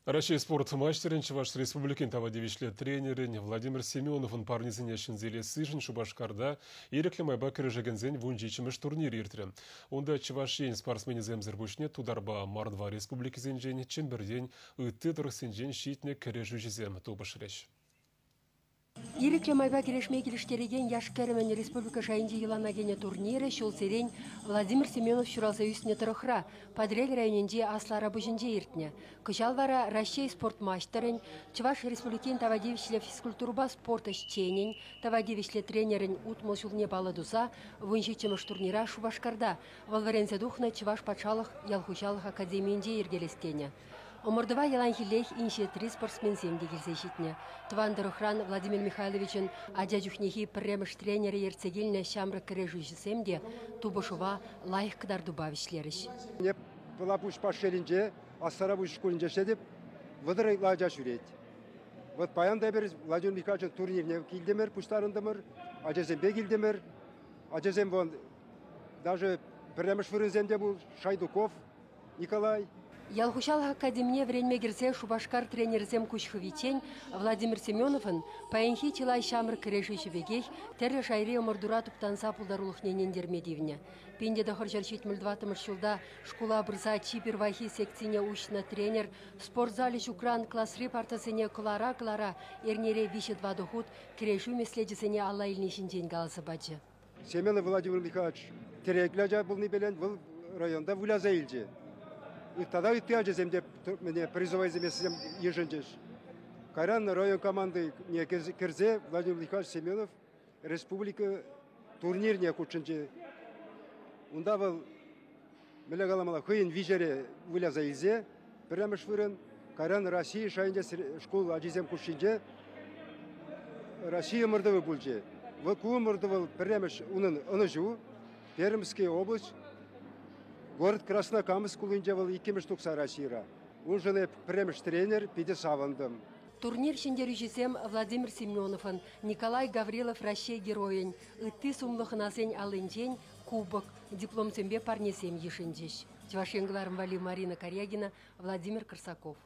Раҫҫей спорт маҫтӑрӗн, Чӑваш Республикин тава тивӗҫлӗ тренерӗн Владимир Семеновӑн парнисене ҫӗнсе илессишӗн Шупашкарта ирӗклӗ майпа кӗрешекенсен 17-мӗш турнирӗ иртрӗ. Унта Чӑваш Ен спортсменӗсемсӗр пуҫне Тутарпа Мордва республикисенчен, Чӗмпӗртен, ытти тӑрӑхсенчен ҫитнӗ кӗрешӳҫӗсем тупӑшрӗҫ. Ирӗклӗ майпа кӗрешме килӗштерекен яш-кӗрӗмӗн республика шайӗнчи йӑлана кӗнӗ турнирӗ ҫулсерен Владимир Семенов ҫуралса ӳснӗ тӑрӑхра, Патӑрьел районӗнчи Аслӑ Арапуҫӗнче иртнӗ. Кӑҫал вара Раҫҫей спорт маҫтӑрӗн, Чӑваш Республикин тава тивӗҫлӗ физкультурӑпа спорт ӗҫченӗн, тава тивӗҫлӗ тренерӗн 60 ҫулне паллӑ туса 17-мӗш турнира Шупашкарта, вӑл вӗренсе тухнӑ Чӑваш патшалӑх ял хуҫалӑх академийӗнче йӗркелес тенӗ. Ӑмӑртӑва яланхиллех инҫетри спортсменсем те килсе ҫитнӗ. Тӑван тӑрӑхран Владимир Михайловичӑн ача чухнехи пӗрремӗш тренерӗ ертсе килнӗ ҫамрӑк кӗрешӳҫӗсем те тупӑшӑва лайӑх кӑтартупа вӗҫлерӗҫ. Эп Пӑлапуҫ Пашьелӗнче Аслӑрапуҫ шкулӗнче ӗҫлетӗп. 30 ытла ача ҫӳрет. Вот паян та эпир Владимир Михайловичӑн турнирне килтӗмӗр, пуҫтарӑнтӑмӑр, ачасемпе килтӗмӗр. Ачасем вон даже пӗрремӗш вырӑнсем те пул, Шайдуков, Николай. Ял хуҫалӑх академине вӗренме кӗрсе Шупашкар тренерӗсем куҫ хывиччен Владимир Семеновӑн паянхи чылай ҫамрӑк кӗрешӳҫӗ пекех тӗрлӗ шайри ӑмӑртура туптанса пултарулӑхне ӗнентерме тивнӗ. 1974 ҫулта шкула пырса чи пирвайхи секцине уҫнӑ тренер спорт залӗ ҫукран класри партӑсене кӑлара-кӑлара эрнере 3-4 хут кӗрешӳ меслечӗсене алла илни ҫинчен каласа пачӗ. Семенов Владимир Михайлович тӗреклӗ ача пулнипелен вӑл районта выляса илчӗ. Тата ытти ачасем те призовойсене йышӑнчӗҫ. Кайран район командине кӗрсе Владимир Михайлович Семенов республика турнирне хутшӑнчӗ. Унта вӑл, мӗнле каламалла, хӑйӗн виҫере выляса илсе пӗрремӗш вырӑн, кайран Россия шайӗнче шкул ачисем хушшинче Россия ӑмӑртӑвӗ пулчӗ. Вӑл ку ӑмӑрту вӑл пӗрремӗш унӑн ӑнӑҫу. Пермская область, город Краснокамск хулинче вӑл иккӗмӗш тухса Российӑра. Уншӑн эп пӗрремӗш тренер, питӗ савӑнтӑм. Турнир ҫӗнтерӳҫисем Владимир Семеновӑн, Николай Гаврилов Раҫҫей Геройӗн, ытти сумлӑ хӑнасен аллинчен кубок, дипломсемпе парнесем йышӑнчӗҫ. Чӑваш Ен кӑларӑм валли Марина Карягина, Владимир Корсаков.